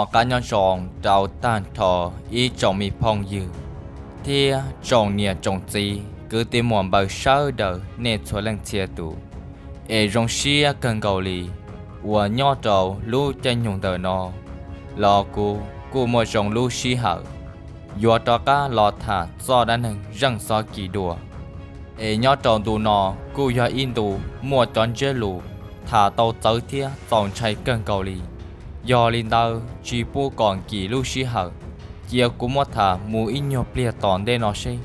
Noj qab nyob zoo rau tag nrho ib tsoom me phooj ywg thiab tsoom niam tsoom txiv kwv tij muam npawg sawv daws nej txhua leej txhia tus, es zoo siab kawg nkaus li uas nyob rau lub caij nyoog ntawm no los kuv kuj muaj zoo lub sij hawm yuav rov qab los tham txoj dab neeg Zeej Xov Kis dua. Es nyob rau ntu no kuj yog ib ntu muaj cov ntsiab lus tham tau txawv thiab txaus ntshai kawg nkaus li. Yog li ntawd tsis pub kom nkim lub sij hawm, cia kuv muab tham mus ib nyuag pliag tom ntej no seb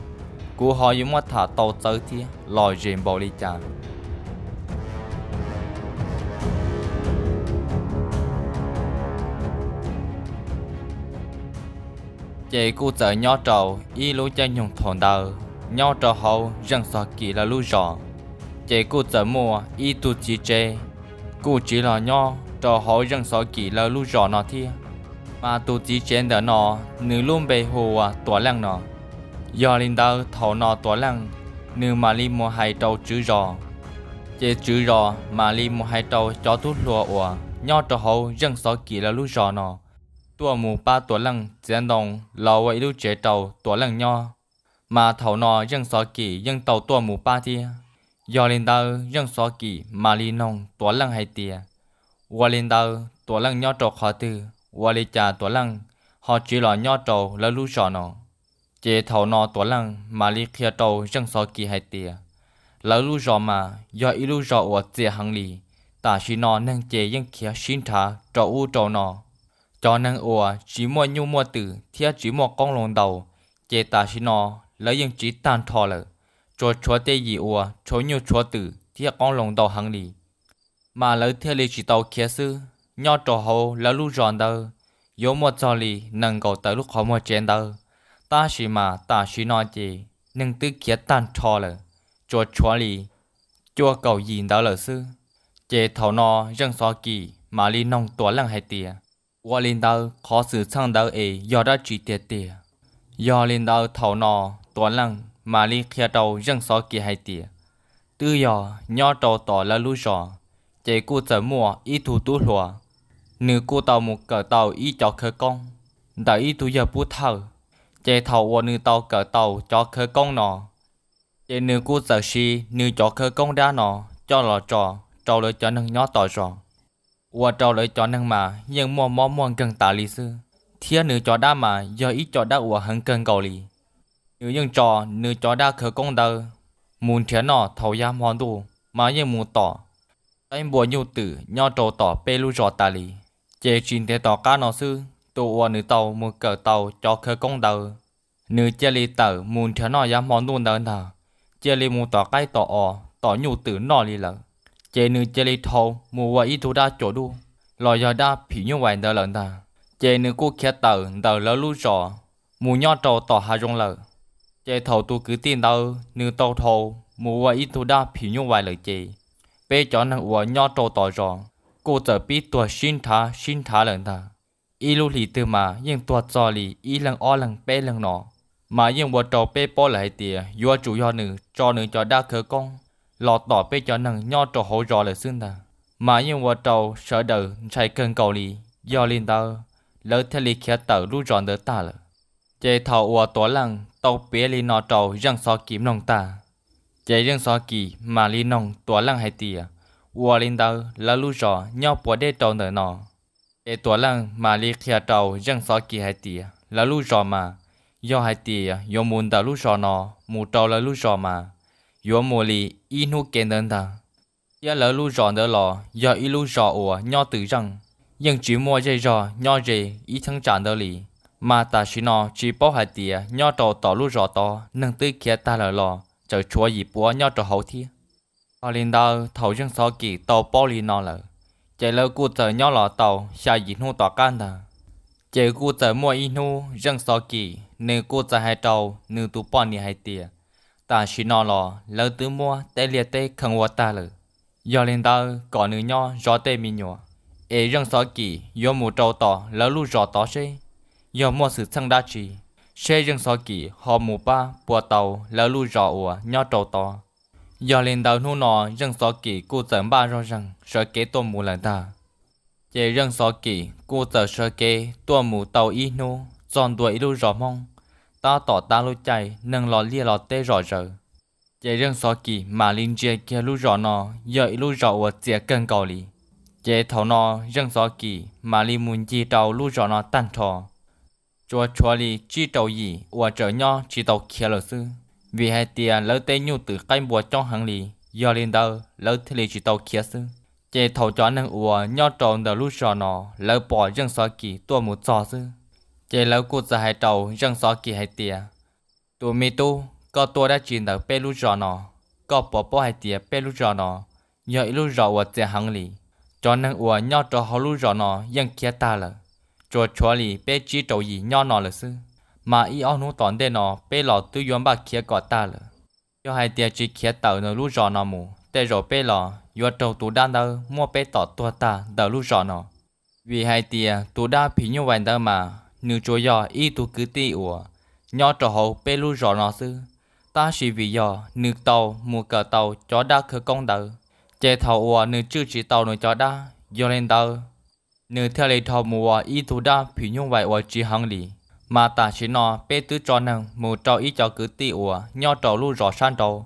kuv ho yuav muab tham tau txawv thiab lom zem npaum li cas. Ces kuj txawm nyob rau ib lub caij nyoog thaum ntawd nyob rau hauv Zeej Xov Kis lawv lub zos, ces kuj txawm muaj ib tug txiv tsev kuj tsiv los nyob rau hauv Zeej Xov Kis lawv lub zos no thiab. Mas tus txiv tsev ntawm no nws lub npe hu ua Tuam Leej no. Yog li ntawd thaum no Tuam Leej nws mam li mus hais rau tswv zos, ces tswv zos mam li mus hais rau cov tub hluas uas nyob rau hauv Zeej Xov Kis lawv lub zos no tuaj mus pab Tuam Leej txiav ntoo los ua ib lub tsev rau Tuam Leej nyob. Mas thaum no Zeej Xov Kis yeej tau tuaj mus pab thiab. Yog li ntawd Zeej Xov Kis mam li noog Tuam Leej hais tias, ua li ntawd Tuam Leej nyob rau qhov twg, ua li cas Tuam Leej ho tsiv los nyob rau lawv lub zos no? Ces thaum no Tuam Leej mam li qhia rau Zeej Xov Kis hais tias, lawv lub zos mas yog ib lub zos uas txias heev li. Tam sim no neeg ces yeej khiav sib nrhav rau ub rau no. Cov neeg uas tsis muaj nyuj muaj twm thiab tsis muaj qoob loo ntau, ces tam sim no lawv yeej tsiv tag nrho lawm, tsuas tshuav tej yim uas tshuav nyuj tshuav twm thiab qoob loo ntau heev li. Mas lawv thiaj li tsis tau khiav xwb. Nyob rau hauv lawv lub zos ntawd yuav muaj txog li nees nkaum tawm lub qhov muag tsev ntawd, tab sis mas tam sim no ces neeg twb khiav tag nrho lawm, tsuas tshuav li cuaj kaum yim ntawd lawm xwb. Ces thaum no Zeej Xov Kis mam li noog Tuam Leej hais tias, ua li ntawd qhov xwm txheej ntawd es yog dab tsi tiag tiag? Yog li ntawd thaum no Tuam Leej mam li qhia rau Zeej Xov Kis hais tias, twb yog nyob rau tom lawv lub zos, ces kuj txawm muaj ib tug tub hluas, nws kuj tau mus kawm tau ib cov khawv koob ntawm ib tug yawg pub thawj. Ces thaum uas nws tau kawm tau cov khawv koob no, ces nws kuj txawm siv nws cov khawv koob dab no coj los tso rau lawv cov neeg nyob tom zos, ua rau lawv cov neeg mas yeej muaj mob muaj nkeeg tas li xwb. Thiab nws cov dab mas yog ib co dab uas heev kawg nkaus li. Nws yeej tso nws cov dab khawv koob ntawd mus nrhiav noj thaum yav hmo ntuj mas yeej mus tom qaib npua nyuj twm nyob rau tom peb lub zos tas li. Ces tsis ntev tom qab no xwb, tus uas nws tau mus kawm tau cov khawv koob ntawd, nws cia li tawm mus nrhiav noj yav hmo ntuj ntawd ntag, cia li mus tom qaib tom os tom nyuj twm noj li lawm. Ces nws cia li dhau mus ua ib tug dab cuam dub los yog dab phim nyuj vais ntawd lawm ntag. Ces nws kuj khiav tawm ntawm lawv lub zos mus nyob rau tom hav zoov lawm. Ces thaum tus kwv tij ntawd nws tau dhau mus ua ib tug dab phim nyuj vais lawm ces peb cov neeg uas nyob rau tom zos kuj txawm pib tuag sib nrhav sib nrhav lawm ntag. Ib lub hlis twg mas yeej tuag txog li ib leeg ob leeg peb leeg no, mas yeej ua rau peb paub lawm hais tias yuav tsum yog nws tso nws cov dab khawv koob los tom peb cov neeg nyob rau hauv zos lawm xwb ntag. Mas yeej ua rau sawv daws ntshai kawg nkaus li. Yog li ntawd, lawv thiaj li khiav tawm lub zos ntawd tag lawm. Ces thaum uas Tuam Leej tau piav li no rau Zeej Xov Kis mloog tag, ces Zeej Xov Kis mam li noog Tuam Leej hais tias, ua li ntawd lawv lub zos nyob puas deb rau ntawm no? Ces Tuam Leej mam li qhia rau Zeej Xov Kis hais tias lawv lub zos mas, yog hais tias yuav mus ntawm lub zos no mus rau lawv lub zos mas, yuav mus li ib hnub kev ntawd ntag. Thiab lawv lub zos ntawd los yog ib lub zos uas nyob twm zeej, yeej tsis muaj zej zog nyob ze ib cheeb tsam ntawd li. Mas tam sim no tsis paub hais tias nyob rau tom lub zos tod neeg twb khiav tag lawm los tseem tshuav yim puav nyob rau hauv thiab. Yog li ntawd thaum Zeej Xov Kis tau paub li no lawm, ces lawv kuj txawm nyob los tau xya yim hnub tom qab ntag. Ces kuj txawm muaj ib hnub Zeej Xov Kis nws kuj txawm hais rau nws tus poj niam hais tias, tam sim no los lawv twb muab tej liaj teb kheej ua tag lawm. Yog li ntawd kom nws nyob zov tej me nyuam, es Zeej Xov Kis yuav mus rau tom lawv lub zos tod seb yog muaj xwm txheej dab tsi, seb Zeej Xov Kis ho mus pab puas tau lawv lub zos uas nyob rau tod. Yog li ntawd hnub no Zeej Xov Kis kuj txawm npaj zoj zeeg sawv kev tuaj mus lawm ntag. Ces Zeej Xov Kim kuj txawm sawv kev tuaj mus tau ib hnub txog ntua ib lub zos Hmoob, tab tom tag lub caij neeg los liaj los teb zom zaws. Ces Zeej Xov Kim mam li ntsia kiag lub zos no yog ib lub zos uas txias kawg nkaus li. Ces thaum no Zeej Xov Kim mam li mus ncig rau lub zos no tag nrho, tsuas tshuav li tsib rau yim uas tseem nyob tsis tau khiav lawm xwb, vim hais tias lawv tej nyuj twm qaib npua coob heev li, yog li ntawd lawv thiaj li tsis tau khiav xwb. Ces thaum cov neeg uas nyob rau ntawm lub zos no lawv pom Zeej Xov Kim tuaj mus txog xwb, ces lawv kuj txawm hais rau Zeej Xov Kim hais tias, Tus me tub, koj tuaj dab tsi ntawm peb lub zos no? Koj puas paub hais tias peb lub zos no yog ib lub zos uas txias heev li? Cov neeg uas nyob rau hauv lub zos no yeej khiav tag lawm, tsuas tshuav li peb tsib rau yim nyob no lawm xwb, mas ib ob hnub tom ntej no peb los twb yuav npaj khiav kom tag lawm. Yog hais tias tsis khiav tawm ntawm lub zos no mus, tej zaum peb los yuav raug tus dab ntawd muab peb tom tuag tag ntawm lub zos no. Vim hais tias tus dab phim nyuj vais ntawd mas nws tsuas yog ib tug kwv tij uas nyob rau hauv peb lub zos no xwb, tab sis vim yog nws tau mus kawm tau cov dab khawv koob ntawd, ces thaum uas nws tswj tsis tau nws cov dab, yog li ntawd nws thiaj li dhau mus ua ib tug dab phim nyuj vais uas tsis heev li. Mas tam sim no peb twb tso neeg mus rau ib co kwv tij uas nyob rau lub zos sab nraud,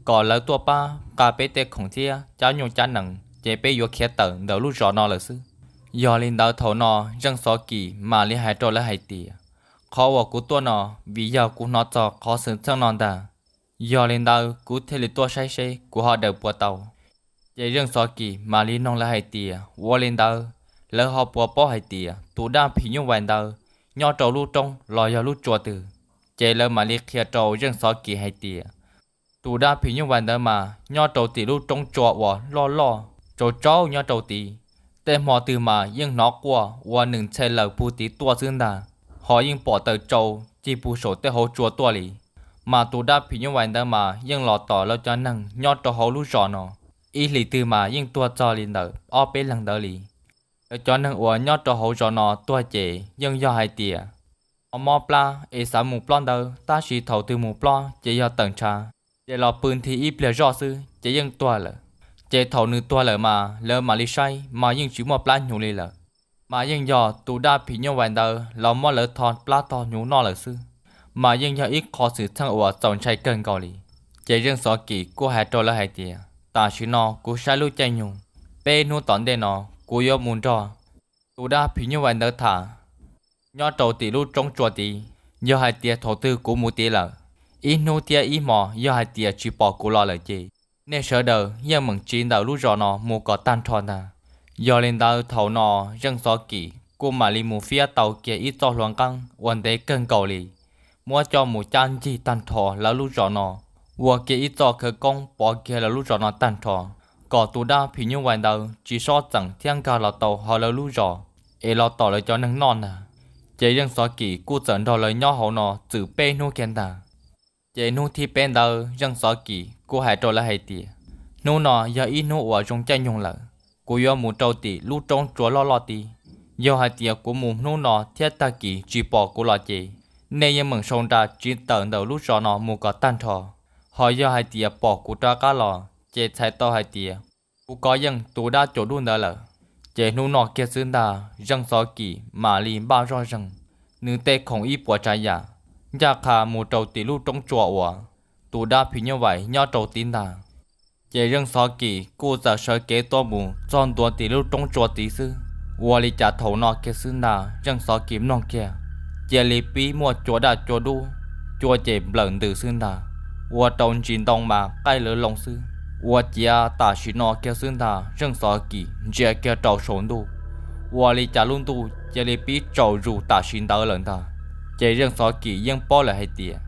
kom lawv tuaj pab nqa peb tej khoom thiab cab nyuj cab nees, ces peb yuav khiav tawm ntawm lub zos no lawm xwb. Yog li ntawd thaum no Zeej Xov Kim mam li hais rau lawv hais tias, Qhov uas kuv tuaj no vim yog kuv hnov txog qhov xwm txheej no ntag, yog li ntawd kuv thiaj li tuaj saib seb kuv ho daws puas tau. Ces Zeej Xov Kim mam li noog lawv hais tias, Ua li ntawd, lawv ho puas paub hais tias tus dab phim nyuj vais ntawd nyob rau lub roob los yog lub tsua twg? Ces lawv mam li qhia rau Zeej Xov Kim hais tias, Tus dab phim nyuj vais ntawd mas nyob rau tim lub roob tsua uas loj loj tsaus tsaus nyob rau tid. Tej hmo twg mas yeej hnov quaj ua nws ntxhe lawm puag tid tuaj xwb ntag, ho yeej pom taws tsau cig puag saum tej hauv tsua tuaj li. Mas tus dab phim nyuj vais ntawd mas yeej los tom lawv cov neeg nyob rau hauv lub zos no, ib hlis twg mas yeej tuag txog li ntawm ob peb leeg ntawd li. Lawv cov neeg uas nyob rau hauv zos no tuag ces yeej yog hais tias ho mob plab es xav mus plob ntawd, tab sis thaum twg mus plob ces yog tawm ntshav, ces los pw nthi ib pliag zoj xwb ces yeej tuag lawm. Ces thaum nws tuag lawm mas lawv mam li saib mas yeej tsis muaj plab hnyuv li lawm, mas yeej yog tus dab phim nyuj vais ntawd los muab lawv tho plab tho hnyuv noj lawm xwb. Mas yeej yog ib qho xwm txheej uas txaus ntshai kawg nkaus li. Ces Zeej Xov Kim kuj hais rau lawv hais tias, Tam sim no kuv saib lub caij nyoog, peb hnub tom ntej no kuv yuav mus nrog tus dab phim nyuj vais ntawd tham nyob rau tim lub roob tsua tid. Yog hais tias thaum twg kuv mus tid lawm, ib hnub thiab ib hmo yog hais tias tsis pom kuv los lawm ces nej sawv daws yeej meem tsiv ntawm lub zos no mus kom tag nrho ntag. Yog li ntawd thaum no Zeej Xov Kim kuj mam li mus fiab tau kiag ib txoj hlua nqeeb uas ntev kawg nkaus li, muab coj mus cab ncig tag nrho lawv lub zos no, ua kiag ib txoj khawv koob pov kiag lawv lub zos no tag nrho, kom tus dab phim nyuj vais ntawd tsis sob txeem thiab nkag los tau hauv lawv lub zos es los tom lawv cov neeg noj ntag. Ces Zeej Xov Kim kuj txawm nrog lawv nyob hauv no txwm peb hnub kiag ntag. Ces hnub thib peb ntawd Zeej Xov Kim kuj hais rau lawv hais tias, Hnub no yog ib hnub uas zoo caij nyoog lawm, kuv yuav mus rau tim lub roob tsua loj loj tid. Yog hais tias kuv mus hnub no thiab tag kis tsis pom kuv los ces nej yeej meem sau nra tsiv tawm ntawm lub zos no mus kom tag nrho. Ho yog hais tias pom kuv rov qab los ces txhais tau hais tias kuv kov yeej tus dab cuam duj ntawd lawm. Ces hnub no kiag xwb ntag Zeej Xov Kim mam li npaj zoj zeeg nws tej khoom ib puas tsav yam, ncaj qha mus rau tim lub roob tsua uas tus dab phim nyuj vais nyob rau tid ntag. Ces Zeej Xov Kim kuj txawm sawv kev tuaj mus txog ntua tim lub roob tsua tid xwb. Ua li cas thaum no kiag xwb ntag Zeej Xov Kim mloog kiag, cia li pib muaj cua daj cua dub, cua ces nplawm ntws xwb ntag, ua rau ntsis ntoo mas qaij lawv loo xwb. Ua ciav tam sim no kiag xwb ntag Zeej Xov Kim ntsia kiag rau saum ntuj, ua li cas lub ntuj cia li pib tsaus zus tam sim ntawd lawm ntag. Ces Zeej Xov Kim yeej paub lawm hais tias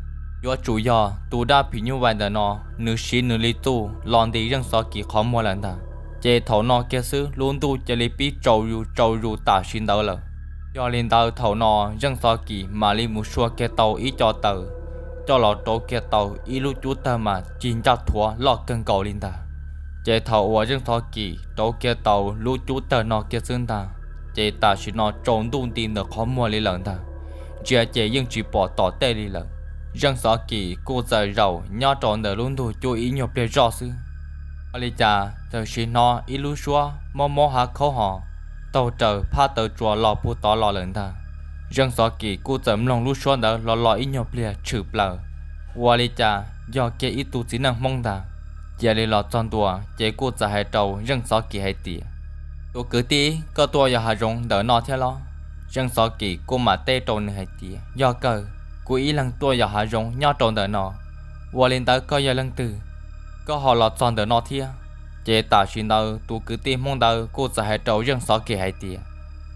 yuav tsum yog tus dab phim nyuj vais ntawm no nws siv nws li txuj los nti Zeej Xov Kim qhov muag lawm ntag. Ces thaum no kiag xwb lub ntuj cia li pib tsaus zus tsaus zus tam sim ntawd lawm. Yog li ntawd thaum no Zeej Xov Kim mam li mus sua kiag tau ib co taws coj los rauv kiag tau ib lub cub tawg mas cig ncaj thuav loj kawg nkaus li ntag. Ces thaum uas Zeej Xov Kim rauv kiag tau lub cub tawg no kiag xwb ntag, ces tam sim no tsaus ntuj nti ntawm qhov muag li lawm ntag, ntsia ces yeej tsis pom tom tej li lawm. Zeej Xov Kim kuj txawm zaum nyob rau ntawm lub ntug cub ib nyuag pliag zoj xwb. Ua li cas txawm sim hnov ib lub suab mob mob hav khaub hos taug raws phab taw tsua los puag tod los lawm ntag. Zeej Xov Kim kuj txawm mloog lub suab ntawd los los ib nyuag pliag tshwm plaws, ua li cas yog kiag ib tug txiv neej Hmoob ntag. Cia li los txog ntua ces kuj txawm hais rau Zeej Xov Kim hais tias, Tus kwv tij, koj tuaj yos hav zoov ntawm no thiab los? Zeej Xov Kim kuj mam teb rau nws hais tias, Yog kawg, kuv ib leeg tuaj yos hav zoov nyob rau ntawm no. Ua li ntawd koj yog leej twg, koj ho los txog ntawm no thiab? Ces tam sim ntawd tus kwv tij Hmoob ntawd kuj txawm hais rau Zeej Xov Kim hais tias,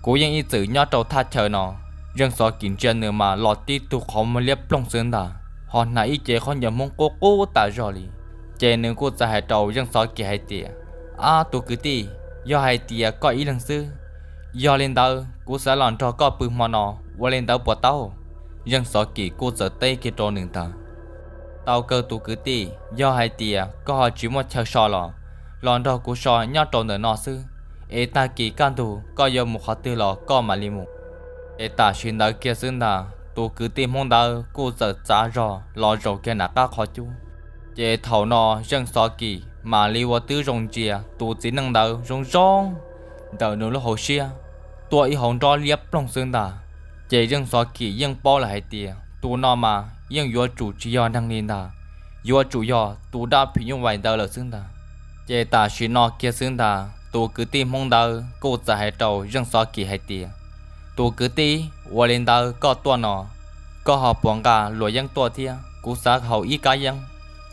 Kuv yeej ib txwm nyob rau thaj chaw no. Zeej Xov Kim ntsia nws mas los tib tug qhov muag liab ploog xwb ntag, ho hnav ib cev khaub ncaws Hmoob qub qub tas zog li. Ces nws kuj txawm hais rau Zeej Xov Kim hais tias, Ab tus kwv tij, yog hais tias koj ib leeg xwb, yog li ntawd kuv xav los nrog koj pw hmo no, ua li ntawd puas tau? Zeej Xov Kim kuj txawm teb kiag rau nws ntawd, Tau kawg tus kwv tij, yog hais tias koj ho tsis muaj chaw so los, los nrog kuv so nyob rau ntawm no xwb, es tag kis kaj ntug koj yuav mus qhov twg los koj mam li mus. Ces tam sim ntawd kiag xwb ntag tus kwv tij Hmoob ntawd kuj txawm txav zog los zaum kiag nram qab qhov cub. Ces thaum no Zeej Xov Kim mam li ua tib zoo ntsia tus txiv neej ntawd zoo zoo ntawm nws lub hauv siab, tuaj ib hauv nrob liab ploog xwb ntag. Ces Zeej Xov Kim yeej paub lawm hais tias tus no mas yeej yuav tsum tsis yog neeg li ntag, yuav tsum yog tus dab phim nyuj vais ntawd lawm xwb ntag. Ces tam sim no kiag xwb ntag tus kwv tij Hmoob ntawd kuj txawm hais rau Zeej Xov Kim hais tias, Tus kwv tij, ua li ntawd koj tuaj no, koj ho puas nqa luam yeeb tuaj thiab? Kuv xav haus ib kab yeeb.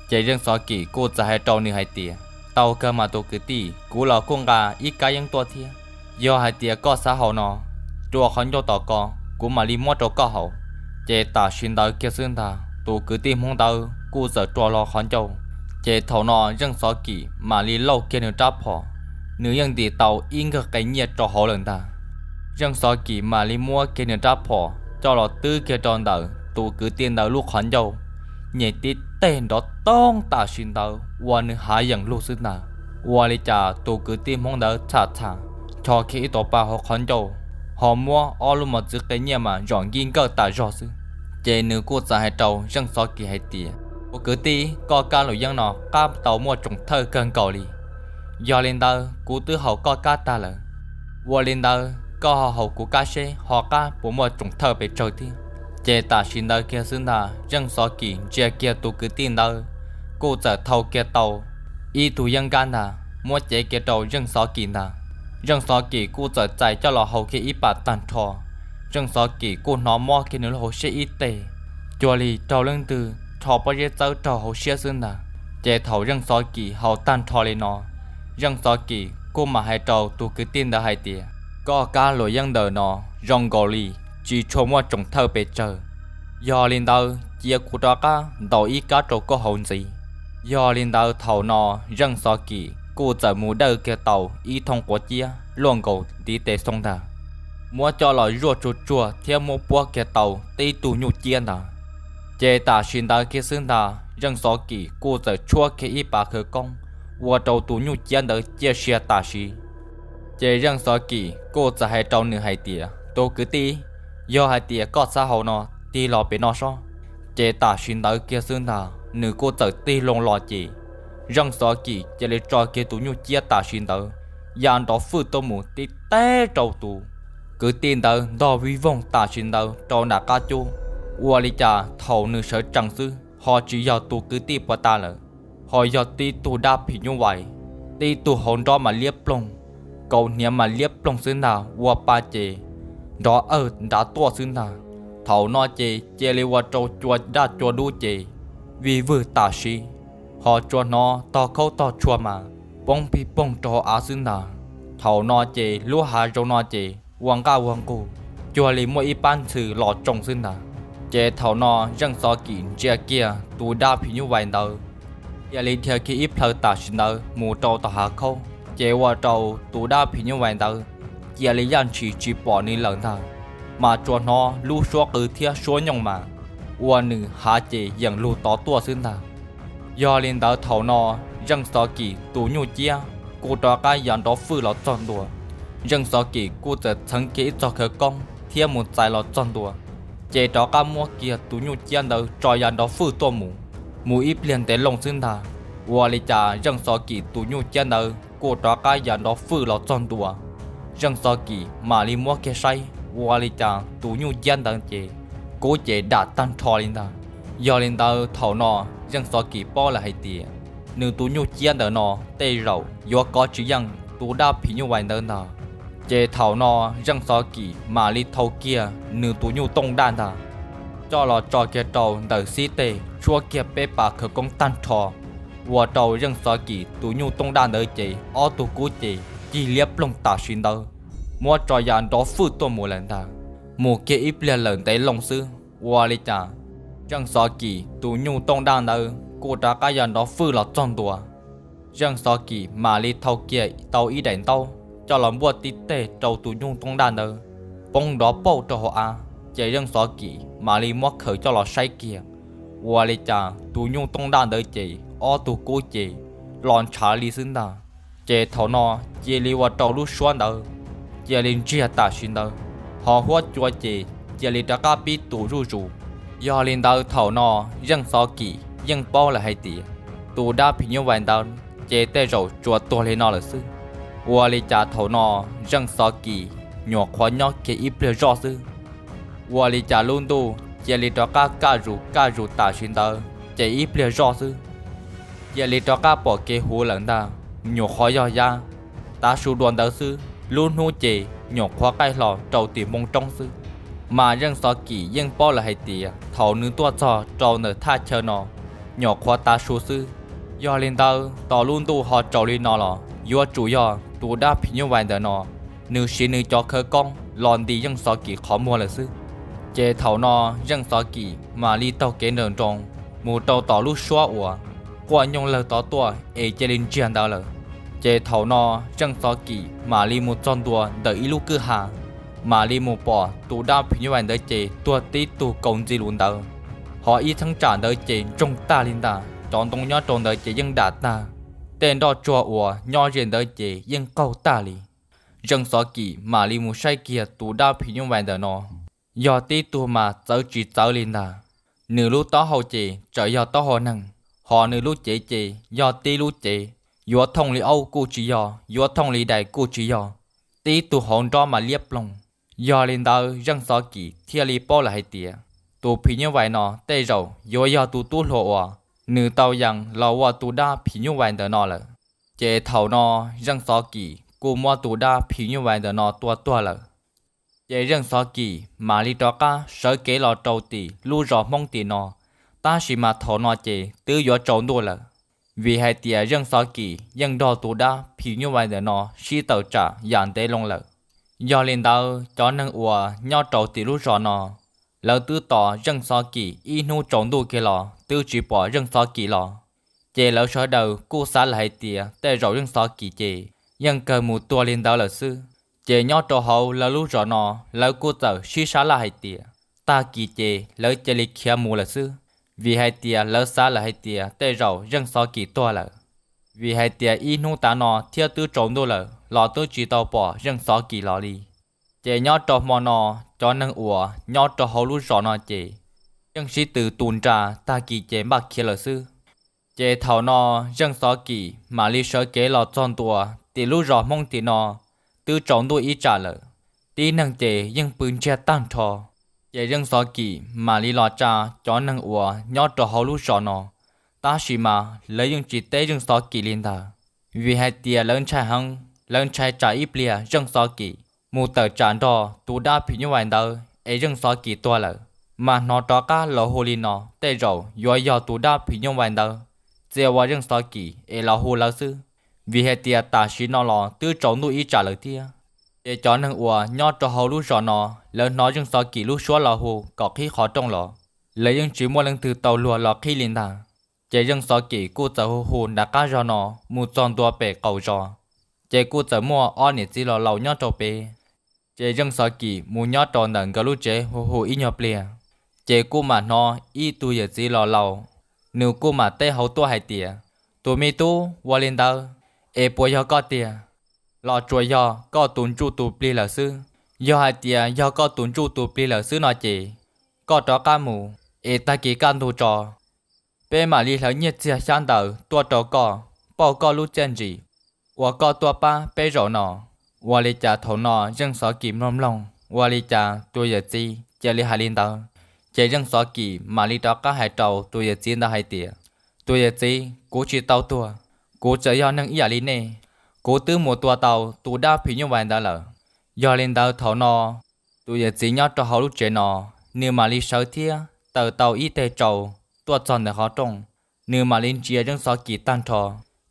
Ces Zeej Xov Kim kuj txawm hais rau nws hais tias, Tau kawg mas tus kwv tij, kuv los kuj nqa ib kab yeeb tuaj thiab. Yog hais tias koj xav haus no, rua qhov ncauj tom ko, kuv mam li muab rau koj haus. Ces tam sim ntawd kiag xwb ntag tus kwv tij Hmoob ntawd kuj txawm rua hlo qhov ncauj. Ces thaum no Zeej Xov Kim mam li lauj kiag nws rab phom, nws yeej ntim tau ib nkawg qe nyiaj rau hauv lawm ntag. Zeej Xov Kim mam li muab kiag nws rab phom coj los twb kiag rau ntawm tus kwv tij ntawd lub qhov ncauj, nyem tib teg nrov toog tam sim ntawd uas nws hav yeem lug xwb ntag. Ua li cas tus kwv tij Hmoob ntawd txham txham, ncho kiag ib tug pa hauv qhov ncauj, ho muab ob lub mos txwv qe nyiaj mas zom nkij nkawj tas zog xwb. Ces nws kuj txawm hais rau Zeej Xov Kim hais tias, Tus kwv tij, koj kab luam yeeb no qab tau muaj tsoos thawj kawg nkaus li. Yog li ntawd kuv twb haus koj kab tag lawm. Ua li ntawd koj ho haus kuv kab seb ho qab puas muaj tsoos thawj pes tsawg thiab. Ces tam sim ntawd kiag xwb ntag Zeej Xov Kim ntsia kiag tus kwv tij ntawd, kuj txawm thau kiag tau ib tug yeeb nkab ntag muab cev kiag rau Zeej Xov Kim ntag. Zeej Xov Kim kuj txawm txais coj los haus kiag ib pas tag nrho. Zeej Xov Kim kuj hnov mob kiag nws lub hauv siab ib teg, cuag li raug leej twg rho pob zeb txawb raug hauv siab xwb ntag. Ces thaum Zeej Xov Kim haus tag nrho li no, Zeej Xov Kim kuj mam hais rau tus kwv tij ntawd hais tias, Koj kab luam yeeb ntawm no zoo nkaus li tsis tshua muaj tsoos thawj pes tsawg. Yog li ntawd cia kuv rov qab ntaus ib kab rau koj haus ntxiv. Yog li ntawd thaum no Zeej Xov Kim kuj txawm mus dawj kiag tau ib thooj quav ciab luaj nkaus ntiv tes xoo ntag, muab coj los zuaj tsuag tsuag thiab muab puab kiag tau tib tug nyuj ciab ntag. Ces tam sim ntawd kiag xwb ntag Zeej Xov Kim kuj txawm tshuab kiag ib pas khawv koob ua rau tus nyuj ciab ntawd ciaj sia tam sim. Ces Zeej Xov Kim kuj txawm hais rau nws hais tias, Tus kwv tij, yog hais tias koj xav haus no, tig los pem no sob. Ces tam sim ntawd kiag xwb ntag nws kuj txawm tig loo los ces Zeej Xov Kim cia li tso kiag tus nyuj ciab tam sim ntawd ya nrov fwj tuaj mus tib teg rau tus kwv tij ntawd ntog vij voog tam sim ntawd rau nram qab cub. Ua li cas thaum nws sawv tsees xwb ho tsis yog tus kwv tij puag ta lawm, ho yog tib tug dab phim nyuj vais, tib tug hauv nrob mas liab ploog, kaus hniav mas liab ploog xwb ntag, ua pa ces nrov awj nrad tuaj xwb ntag. Thaum no ces cia li ua rau cua daj cua dub ces vij vwg tam sim, ho tsuas hnov tog khaub tog tshua mas poob pig poog rau hauv av xwb ntag. Thaum no ces lub hav zoov no ces ua nqaj ua nqug, cuag li muaj ib pab ntxhw los tsoo xwb ntag. Ces thaum no Zeej Xov Kim ntsia kiag tus dab phim nyuj vais ntawd cia li dhia kiag ib plhaw tam sim ntawd mus rau tom hav khaub, ces ua rau tus dab phim nyuj vais ntawd cia li yaj ntshis tsis pom nws lawm ntag, mas tsuas hnov lub suab qw thiab suab nyooj mas ua nws hav ces yeem lug tod tuaj xwb ntag. Yog li ntawd thaum no Zeej Xov Kim tus nyuj ciab kuj rov qab ya nrov fwj los txog ntua. Zeej Xov Kim kuj txawm txheev kiag ib txog khawv koob thiab mus txais los txog ntua, ces rov qab muab kiag tus nyuj ciab ntawd tso ya nrov fwj tuaj mus, mus ib pliag ntev loo xwb ntag. Ua li cas Zeej Xov Kim tus nyuj ciab ntawd kuj rov qab ya nrov fwj los txog ntua, Zeej Xov Kim mam li muab kiag saib ua li cas tus nyuj ciab ntawd ces kub ces dam tag nrho li ntag. Yog li ntawd thaum no Zeej Xov Kim paub lawm hais tias nws tus nyuj ciab ntawm no tej zaum yuav kov tsis yeej tus dab phim nyuj vais ntawd ntag. Ces thaum no Zeej Xov Kim mam li thau kiag nws tus nyuj tooj daj ntag, coj los tso kiag rau ntawm xib teg tshuab kiag peb pas khawv koob tag nrho, ua rau Zeej Xov Kim tus nyuj tooj daj ntawd ces ob tug kub ces cig liab ploog tam sim ntawd, muab tso ya nrov fwj tuaj mus lawm ntag. Mus kiag ib pliag lawm ntev loo xwb ua li cas Zeej Xov Kim tus nyuj tooj daj ntawd kuj rov qab ya nrov fwj los txog ntua. Zeej Xov Kim mam li thau kiag tau ib daim ntaub coj los npuaj tib teg rau tus nyuj tooj daj ntawd, poob nrov pauj rau hauv av. Ces Zeej Xov Kim mam li muab khaws coj los saib kiag, ua li cas tus nyuj tooj daj ntawd ces ob tug kub ces los ntshav li xwb ntag. Ces thaum no cia li ua rau lub suab ntawd cia li ntsiag tam sim ntawd, ho huab cua ces cia li rov qab pib tu zuj zus. Yog li ntawd thaum no Zeej Xov Kim yeej paub lawm hais tias tus dab phim nyuj vais ntawd ces tej zaum tsuas tuag li no lawm xwb. Ua li cas thaum no Zeej Xov Kim nyuam qhuav nyob kiag ib pliag zoj xwb, ua li cas lub ntuj cia li rov qab kaj zus kaj zus tam sim ntawd ces ib pliag zoj xwb cia li rov qab pom kev huv lawm ntag. Nyuam qhuav yog yab tav su dua ntawd xwb, lub hnub ces nyuam qhuav qaij hlo rau tim npoo roob xwb. Mas Zeej Xov Kim yeej paub lawm hais tias thaum nws tuaj txog rau ntawm thaj chaw no nyuam qhuav tav su xwb. Yog li ntawd tos lub ntuj ho tsaus li no los yuav tsum yog tus dab phim nyuj vais ntawm no nws siv nws cov khawv koob los ntis Zeej Xov Kim qhov muag lawm xwb. Ces thaum no Zeej Xov Kim mam li taug kev nrawm nroos mus rau tom lub suab uas quaj nyooj lawg tod tuaj es cia li ntsiag ntawd lawm. Ces thaum no Zeej Xov Kim mam li mus txog ntua ntawm ib lub kwj ha, mam li mus pom tus dab phim nyuj vais ntawd ces tuag tib tug kaus ntxi lus ntawd, ho ib txheeb tsam ntawd ces ntsoog tag li ntag, cov ntoo nyob rau ntawd ces yeej dam tag, tej nroj tsuag uas nyob ze ntawd ces yeej qaug tag li. Zeej Xov Kim mam li mus saib kiag tus dab phim nyuj vais ntawm no, yog tib tug mas txawv tsis txawv li ntag. Nws lub taub hau ces tseem yog taub hau neeg, ho nws lub cev ces yog tib lub cev, yuav thooj li aub kuj tsis yog, yuav thooj li dais kuj tsis yog, tib tug hauv nrob mas liab ploog. Yog li ntawd Zeej Xov Kim thiaj li paub lawm hais tias tus phim nyuj vais no tej zaum yuav yog tus tub hluas uas nws tau yees los ua tus dab phim nyuj vais ntawm no lawm. Ces thaum no Zeej Xov Kim kuj muab tus dab phim nyuj vais ntawm no tua tuag lawm. Ces Zeej Xov Kim mam li rov qab sawv kev los rau tim lub zos Hmoob tim no, tab sis mas thaum no ces twb yuav tsaus ntuj lawm, vim hais tias Zeej Xov Kim yeej nrog tus dab phim nyuj vais ntawm no sib tawm tsam yam ntev loo lawm. Yog li ntawd cov neeg uas nyob rau tim lub zos no, lawv twb tos Zeej Xov Kim ib hnub tsaus ntuj kiag los twb tsis pom Zeej Xov Kim los. Ces lawv sawv daws kuj xav lawm hais tias tej zaum Zeej Xov Kim ces yeej kawg mus tuag li ntawd lawm xwb. Ces nyob rau hauv lawv lub zos no, lawv kuj txawm sib sab laj hais tias tag kis ces lawv cia li khiav mus lawm xwb, vim hais tias lawv xav lawm hais tias tej zaum Zeej Xov Kim tuag lawm. Vim hais tias ib hnub tav no thiab twb tsaus ntuj lawm los twb tsis tau pom Zeej Xov Kim los li. Ces nyob rau hmo no, cov neeg uas nyob rau hauv lub zos no ces yeej sib tw tu nra, tag kis ces npaj khiav lawm xwb. Ces thaum no Zeej Xov Kim mam li sawv kev los txog ntua tim lub zos Hmoob tim no, twb tsaus ntuj ib tsam lawm, tib neeg ces yeej pw ntsiag tag nrho. Ces Zeej Xov Kim mam li los tsa cov neeg uas nyob rau hauv lub zos no, tab sis mas lawv yeej tsis teb Zeej Xov Kim li ntag, vim hais tias lawv ntshai heev, lawv ntshai tsam ib pliag Zeej Xov Kim mus tawm tsam nrog tus dab phim nyuj vais ntawd es Zeej Xov Kim tuag lawm, mas hnov rov qab los hu li no tej zaum yuav yog tus dab phim nyuj vais ntawd txia ua Zeej Xov Kim es los hu lawv xwb, vim hais tias tam sim no los twb tsaus ntuj ib tsam lawm thiab. Ces cov neeg uas nyob rau hauv lub zos no, lawv hnov Zeej Xov Kim lub suab los hu kom qhib qhov rooj los, lawv yeej tsis muaj leej twg tau luag los qhib li ntag. Ces Zeej Xov Kim kuj txawm hu hu nram qab zos no mus txog ntua pem qaum zos, ces kuj txawm muaj ob niam txiv laus laus nyob rau pem. Ces Zeej Xov Kim mus nyob rau ntawm nkawd lub tsev hu hu ib nyuag pliag, ces kuj mam hnov ib tug yawm txiv laus laus, nws kuj mam teb hauv tuaj hais tias, Tus me tub, ua li ntawd es puas yog koj tiag, los tsuas yog koj tus ntsuj tus plig lawm xwb? Yog hais tias yog koj tus ntsuj tus plig lawm xwb no ces koj rov qab mus, es tag kis kaj ntug tso, peb mam li hlawv nyiaj txiag xyab ntawv tuaj rau koj pauj koj lub txiaj ntsim uas koj tuaj pab peb zaum no. Ua li cas thaum no Zeej Xov Kis mloog mloog ua li cas tus yawm txiv cia li hais li ntawd, ces Zeej Xov Kis mam li rov qab hais rau tus yawm txiv ntawd hais tias, tus yawm txiv, kuv tsis tau tuag, kuv txawm yog neeg ib yam li nej, kuv twb mus tua tau tus dab phim nyuj vais ntawd lawm. Yog li ntawd thaum no tus yawm txiv nyob rau hauv lub tsev no, nws mam li sawv thiab taws tau ib teg tsau tuaj txog ntawm qhov rooj, nws mam li ntsia Zeej Xov Kis tag nrho,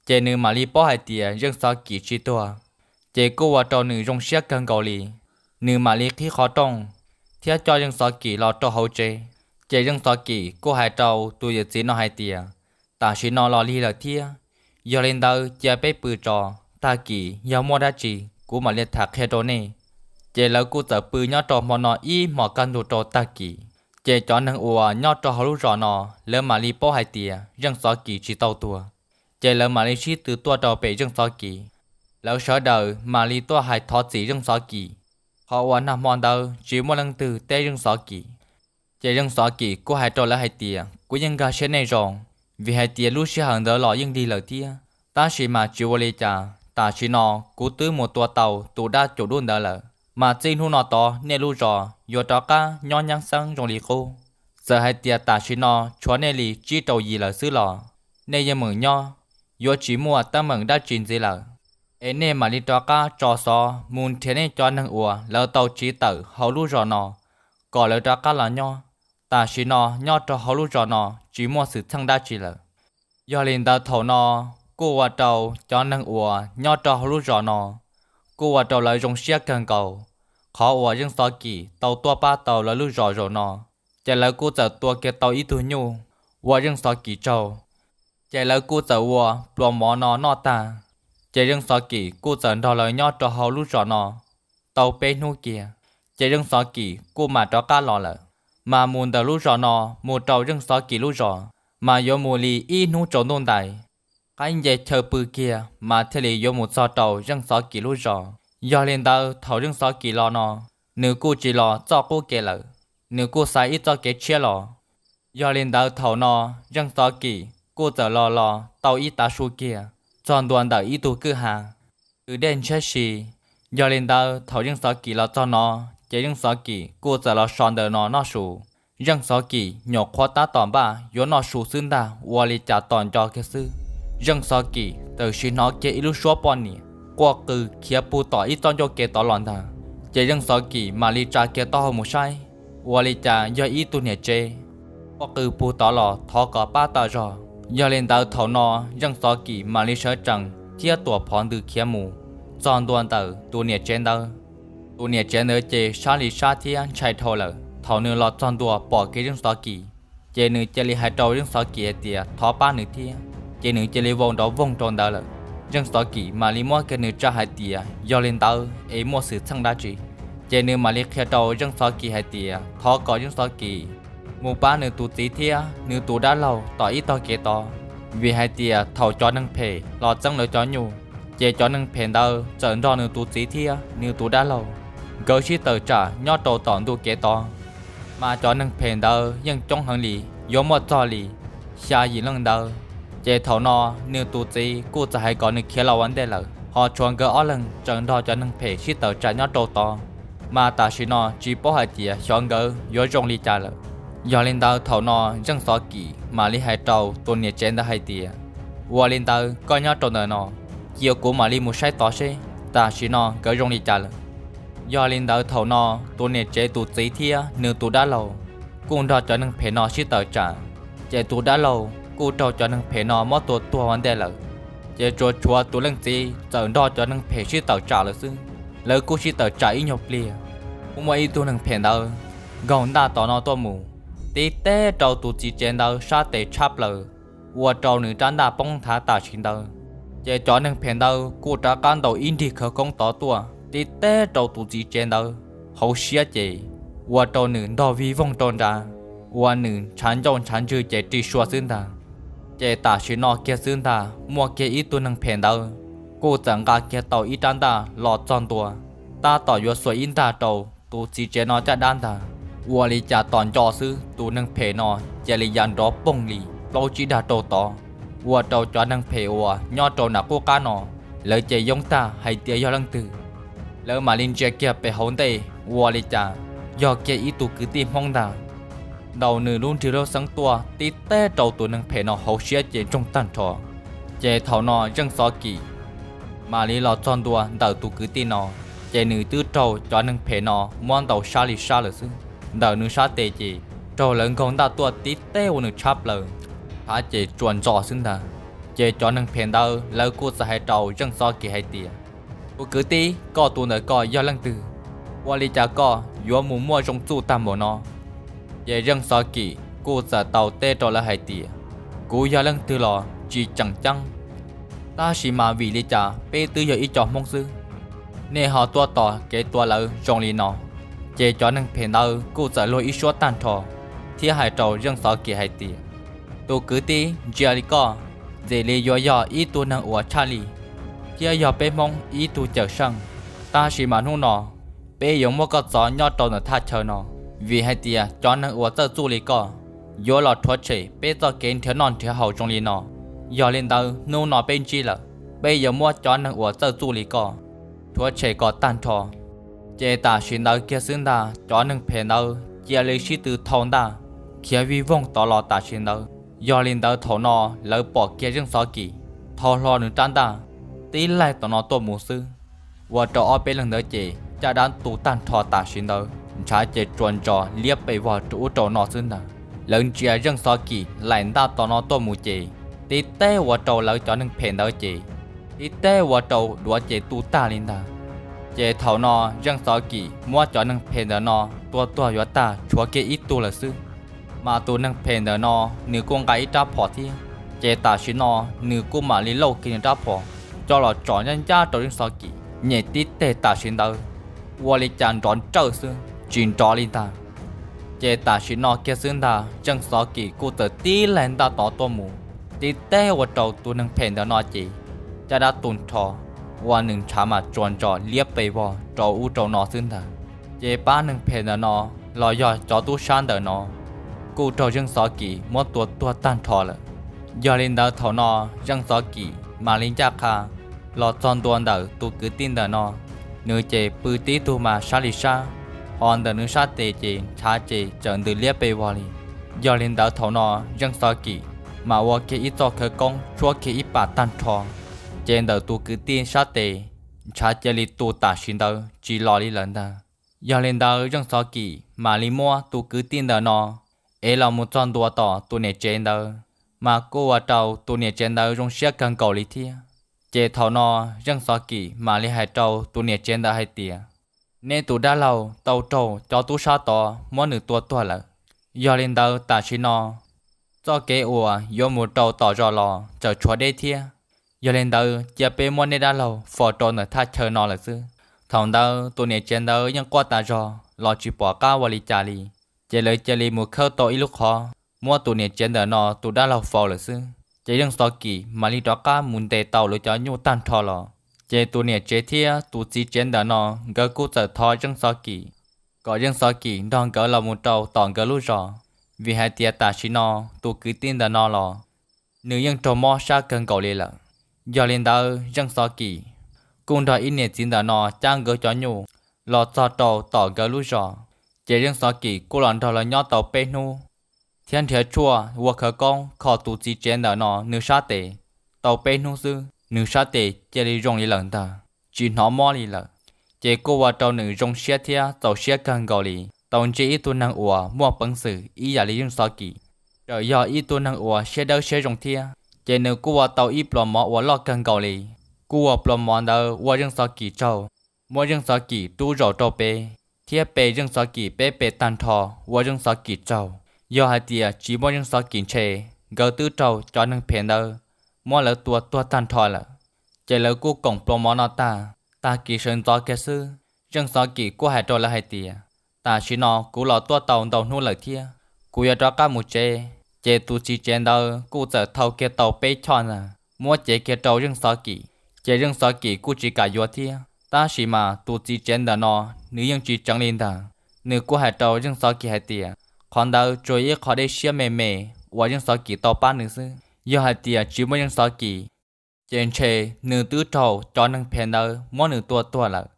ces nws mam li paub hais tias Zeej Xov Kis tsis tuag. Ces kuj ua rau nws zoo siab kawg nkaus li, nws mam li qhib qhov rooj thiab coj Zeej Xov Kis los rau hauv tsev. Ces Zeej Xov Kis kuj hais rau tus yawm txiv no hais tias, tam sim no los lig lawm thiab, yog li ntawd cia peb pw tso, tag kis yog muaj dab tsi kuv mam li tham qhia rau nej. Ces lawv kuj txawm pw nyob rau hmo no ib hmos kaj ntug rau tag kis, ces cov neeg uas nyob rau hauv lub zos no, lawv mam li paub hais tias Zeej Xov Kis tsis tau tuag, ces lawv mam li sib tw tuaj rau pem Zeej Xov Kis. Lawv sawv daws mam li tuaj hais thov txim Zeej Xov Kis, qhov uas nag hmo ntawd tsis muaj leej twg teb Zeej Xov Kis. Ces Zeej Xov Kis kuj hais rau lawv hais tias, kuv yeej nkag siab nej zoo, vim hais tias lub sij hawm ntawd los yeej lig lawm thiab, tab sis mas tsis ua li cas, tam sim no kuv twb mus tua tau tus dab cuam dub ntawd lawm, mas txij hnub no tod nej lub zos yuav rov qab nyob nyab xeeb zoo li qub. Txawm hais tias tam sim no tshuav nej li tsib rau yim lawm xwb los nej yeej meem nyob, yuav tsis muaj teeb meem dab tsi ntxiv lawm. Es nej mam li rov qab tso xov mus nrhiav nej cov neeg uas lawv tau tsiv tawm hauv lub zos no, kom lawv rov qab los nyob. Tam sim no nyob rau hauv lub zos no tsis muaj xwm txheej dab tsi lawm. Yog li ntawd thaum no kuj ua rau cov neeg uas nyob rau hauv lub zos no kuj ua rau lawv zoo siab kawg nkaus, qhov uas Zeej Xov Kis tau tuaj pab tau lawv lub zos zaum no, ces lawv kuj txawm tua kiag tau ib tug nyuj ua Zeej Xov Kis tsaug. Ces lawv kuj txawm ua pluas mov no noj tag, ces Zeej Xov Kis kuj txawm nrog lawv nyob rau hauv lub zos no tau peb hnub kiag, ces Zeej Xov Kis kuj mam rov qab los lawm. Mas mus ntawm lub zos no mus rau Zeej Xov Kis lub zos, mas yuav mus li ib hnub tsaus ntuj ntais, qaib nce chaw pw kiag mas thiaj li yuav mus txog rau Zeej Xov Kis lub zos. Yog li ntawd thaum Zeej Xov Kis los no, nws kuj tsis los txoj qub kev lawm, nws kuj xaiv ib txoj kev tshiab los. Yog li ntawd thaum no Zeej Xov Kis kuj txawm los los tau ib tav su kiag txog ntua ntawm ib tug kwj ha, tws dej ntshiab si. Yog li ntawd thaum Zeej Xov Kis los txog no, ces Zeej Xov Kis kuj txawm los so ntawm no noj su. Zeej Xov Kis nyuam qhuav tab tom npaj yuav noj su xwb ntag, ua li cas tom nco kiag xwb, Zeej Xov Kis tawm sim hnov kiag ib lub suab poj niam quaj qw khiav puag tom ib txoj ncauj kev tod los ntag. Ces Zeej Xov Kis mam li tsa kiag taub hau mus saib, ua li cas yog ib tug niam tsev quaj qw puag tod los thov kom pab tau zog. Yog li ntawd thaum no Zeej Xov Kis mam li sawv tsees thiab tuam phov ntws khiav mus txog ntua ntawm tus niam tsev ntawd. Tus niam tsev ntawd ces sab li sab thiab ntshai dhau lawm. Thaum nws los txog ntua pom kiag Zeej Xov Kis, ces nws cia li hais rau Zeej Xov Kis hais tias thov pab nws thiab, ces nws cia li vau nrov voog rau ntawd lawm. Zeej Xov Kis mam li muab kiag nws tsa hais tias yog li ntawd es muaj xwm txheej dab tsi, ces nws mam li qhia rau Zeej Xov Kis hais tias thov kom Zeej Xov Kis mus pab nws tus txiv thiab nws tus dab laug tom ib tog kev tod, vim hais tias thaum cov neeg phem los txeeb lawv cov nyuj, ces cov neeg phem ntawd txawm nrog nws tus txiv thiab nws tus dab laug nkawd sib tawm tsam nyob rau tom ntug kev tod. Mas cov neeg phem ntawd yeej coob heev li, yuav muaj txog li xya yim leej ntawd. Ces thaum no nws tus txiv kuj txawm hais kom nws khiav los ua ntej lawm, ho tshuav nkawd ob leeg tseem nrog cov neeg phem sib tawm tsam nyob rau tod. Mas tam sim no tsis paub hais tias xyov nkawd yuav zoo li cas lawm. Yog li ntawd thaum no Zeej Xov Kis mam li hais rau tus niam tsev ntawd hais tias, ua li ntawd koj nyob rau ntawm no, cia kuv mam li mus saib tod seb tam sim no nkawd zoo li cas lawm. Yog li ntawd thaum no tus niam tsev tus txiv thiab nws tus dab laug kuj nrog cov neeg phem no sib tawm tsam, ces tus dab laug kuj raug cov neeg phem no muab tua tuag ua ntej lawm. Ces tsuas tshuav tus leej txiv txawm nrog cov neeg phem sib tawm tsam lawm xwb. Lawv kuj sib tawm tsam ib nyuag pliag, kuj muaj ib tug neeg phem ntawd nkaug ntaj tom no tuaj mus, tib teb rau tus txiv tsev ntawd sab tes tshab plaws, ua rau nws rab ntaj poob nthav tam sim ntawd. Ces cov neeg phem ntawd kuj rov qab ntaus ib nrig khawv koob tod tuaj tib teb rau tus txiv tsev ntawd hauv siab, ces ua rau nws ntog vig voog rau nrad, ua nws ntshav ncauj ntshav ntswg ces ris sua xwb ntag. Ces tam sim no kiag xwb ntag muaj kiag ib tug neeg phem ntawd kuj txawm nqa kiag tau ib rab ntaj los txog ntua, tab tom yuav xuas ib ntaj rau tus txiv tsev no caj dab ntag. Ua li cas tom nco xwb tus neeg phem no cia li ya nrov poog li plaub tsib dag rau tod, ua rau cov neeg phem uas nyob rau nram qub qab no lawv ces yoob tag hais tias yog leej twg. Lawv mam li ntsia kiag pem hauv ntej ua li cas yog kiag ib tug kwv tij Hmoob ntag, ntaus nws lub nrig lub xeeb tuaj tib teg rau tus neeg phem no hauv siab ces ntsoog tag nrho. Ces thaum no Zeej Xov Kim mam li los txog ntua ntawm tus kwv tij no, ces nws twb raug cov neeg phem no muab ntaus sab li sab lawm xwb. Ntawm nws sab tes ces raug lawv nkaug ntaj tuaj tib teg ua nws tshab plaws, tshab ces tsuas ntso xwb ntag. Ces cov neeg phem ntawd lawv kuj txawm hais rau Zeej Xov Kim hais tias, tus kwv tij, koj tus ntawm koj yog leej twg? Ua li cas koj yuav mus muaj zoo txuj tag npaum no? Ces Zeej Xov Kim kuj txawm tau teb rau lawv hais tias, kuv yog leej twg los tsis tseem ceeb, tab sis mas vim li cas peb twb yog ib co Hmoob xwb, nej ho tuaj tos kev tua lawv zoo li no? Ces cov neeg phem ntawd kuj txawm luag ib suab tag nrho thiab hais rau Zeej Xov Kim hais tias, tus kwv tij, ntsia li koj, ntxim li yuav yog ib tug neeg uas tshaj li thiab yog peb Hmoob ib tug cawm seej, tab sis mas hnub no peb yuav muab koj txov nyob rau ntawm thaj chaw no, vim hais tias cov neeg uas txawj txuj li koj yuav los rhuav tshem peb txoj kev nrhiav noj nrhiav haus zoo li no. Yog li ntawd hnub no peb ntsib lawm, peb yuav muab cov neeg uas txawj txuj li koj rhuav tshem kom tag nrho. Ces tam sim ntawd kiag xwb ntag cov neeg phem ntawd cia li sib tw thau ntaj khiav vij voog tod los tam sim ntawd. Yog li ntawd thaum no lawv pom kiag Zeej Xov Kim thau hlo nws rab ntaj tib laig tom no tuaj mus xwb, ua rau ob peb leeg ntawd ces caj dab tu tag nrho tam sim ntawd, ntshav ces tsuas ntsos liab pes vog rau ub rau no xwb ntag. Lawv ntsia Zeej Xov Kim laim ntaj tom no tuaj mus ces tib teg ua rau lawv cov neeg phem ntawd ces tib teg ua rau duav ces tu tag li ntag. Ces thaum no Zeej Xov Kim muab cov neeg phem ntawm no tua tuag yuav tag tshuav kiag ib tug lawm xwb. Mas tus neeg phem ntawm no nws kuj nqa ib rab phom thiab, ces tam sim no nws kuj mam li lauj kiag nws rab phom coj los tsom ncaj ncaj rau Zeej Xov Kim, nyem tib teg tam sim ntawd ua li cas nrov nrawj xwb tsis nrov li ntag. Ces tam sim no kiag xwb ntag Zeej Xov Kim kuj txawm tib laig ntaj tod tuaj mus, tib teg ua rau tus neeg phem ntawm no ces caj dab tu nrho, ua nws ntshav mas tsuas ntsos liab pes vog rau ub rau no xwb ntag. Ces pab neeg phem ntawm no los yog cov tub sab ntawm no kuj raug Zeej Xov Kim muab tua tuag tag nrho lawm. Yog li ntawd thaum no Zeej Xov Kim mam li ncaj qha los txog ntua ntawm tus kwv tij ntawm no, nws ces pw tib tug mas sab li sab, ho ntawm nws sab tes ces ntshav ces txawm ntws liab pes vog li. Yog li ntawd thaum no Zeej Xov Kim mam ua kiag ib txoj khawv koob tshuab kiag ib pas tag nrho, ces ntawm tus kwv tij sab tes ntshav cia li tu tam sim ntawd tsis los li lawm ntag. Yog li ntawd Zeej Xov Kim mam li muab tus kwv tij ntawm no ev los mus txog ntua tom tus niam tsev ntawd, mas kuj ua rau tus niam tsev ntawd zoo siab kawg nkaus li thiab. Ces thaum no Zeej Xov Kim mam li hais rau tus niam tsev ntawd hais tias, neb tus dab laug tau raug cov tub sab tod muab nws tua tuag lawm. Yog li ntawd tam sim no txoj kev uas yuav mus rau tom zos los txawm tshuav deb thiab. Yog li ntawd cia peb muab neb dab laug faus rau ntawm thaj chaw no lawm xwb. Thaum ntawd tus niam tsev ntawd yeej quaj tas zog los tsis pom qab ua li cas li, ces lawv cia li mus khawb tau ib lub qhov muab tus niam tsev ntawm no tus dab laug faus lawm xwb. Ces Zeej Xov Kim mam li rov qab mus ntes tau lawv cov nyuj tag nrho los, ces tus niam tsev thiab tus txiv tsev ntawm no nkawd kuj txawm thov Zeej Xov Kim kom Zeej Xov Kim nrog nkawd los mus rau tom nkawd lub zos, vim hais tias tam sim no tus kwv tij ntawm no los nws yeej raug mob sab kawg nkaus li lawm. Yog li ntawd Zeej Xov Kim kuj nrog ib niam txiv ntawm no cab nkawd cov nyuj los txog rau tom nkawd lub zos, ces Zeej Xov Kim kuj los nrog lawv nyob tau peb hnub thiab nrhiav tshuaj ua khawv koob kho tus txiv tsev ntawm no nws sab tes. Tau peb hnub xwb nws sab tes cia li zoo li lawm ntag, tsis hnov mob li lawm. Ces kuj ua rau nws zoo siab thiab txaus siab kawg nkaus li tau ntsib ib tug neeg uas muaj peev xwm ib yam li Zeej Xov Kim, txawm yog ib tug neeg uas siab dawb siab zoo thiab. Ces nws kuj ua tau ib pluas mov uas loj kawg nkaus li, kuj ua pluas mov ntawd ua Zeej Xov Kim tsaug, muab Zeej Xov Kim rub zaum rau pem, thiab pe Zeej Xov Kim peb pe tag nrho ua Zeej Xov Kim tsaug. Yog hais tias tsis muaj Zeej Xov Kim ntshe nkawd twb raug cov neeg phem ntawd muab lawv tua tuag tag nrho lawm. Ces lawv kuj koom pluas mov no tag, tag kis sawv ntxov kiag xwb, Zeej Xov Kim kuj hais rau lawv hais tias, tam sim no kuv los tuaj tau ntau hnub lawm thiab, kuv yuav rov qab mus tsev. Ces tus txiv tsev ntawd kuj txawm thau kiag tau peb choj ntag muab cev kiag rau Zeej Xov Kim. Ces Zeej Xov Kim kuj tsis kam yuav thiab, tab sis mas tus txiv tsev ntawm no nws yeej tsis tseev li ntag. Nws kuj hais rau Zeej Xov Kim hais tias, qhov ntawd tsuas yog ib qho dej siab me me uas Zeej Xov Kim tau pab nws xwb. Yog hais tias tsis muaj Zeej Xov Kim, ces ntshe nws twb raug cov neeg phem ntawd muab nws tua tuag lawm,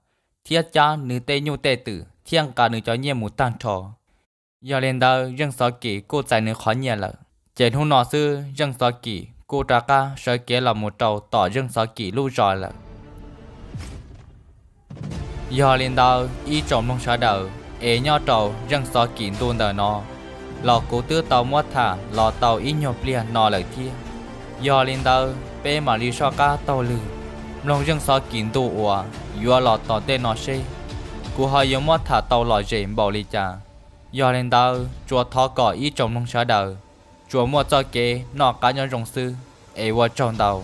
thiab cab nws tej nyuj tej twm thiab nqa nws cov nyiaj mus tag nrho. Yog li ntawd Zeej Xov Kim kuj txais nws qhov nyiaj lawm. Ces hnub no xwb Zeej Xov Kim kuj rov qab sawv kev los mus rau tom Zeej Xov Kim lub zos lawm. Yog li ntawd ib tsoom mloog sawv daws, es nyob rau Zeej Xov Kim ntu ntawm no los kuv twb tau muab tham los tau ib nyuag pliag no lawm thiab. Yog li ntawd peb mam li soj qab taug lw mloog Zeej Xov Kim ntu uas yuav los tom ntej no seb kuv ho yuav muab tham tau lom zem npaum li cas. Yog li ntawd tsuas thov kom ib tsoom mloog sawv daws tsuas muaj txoj kev noj qab nyob zoo xwb, es ua tsaug ntau.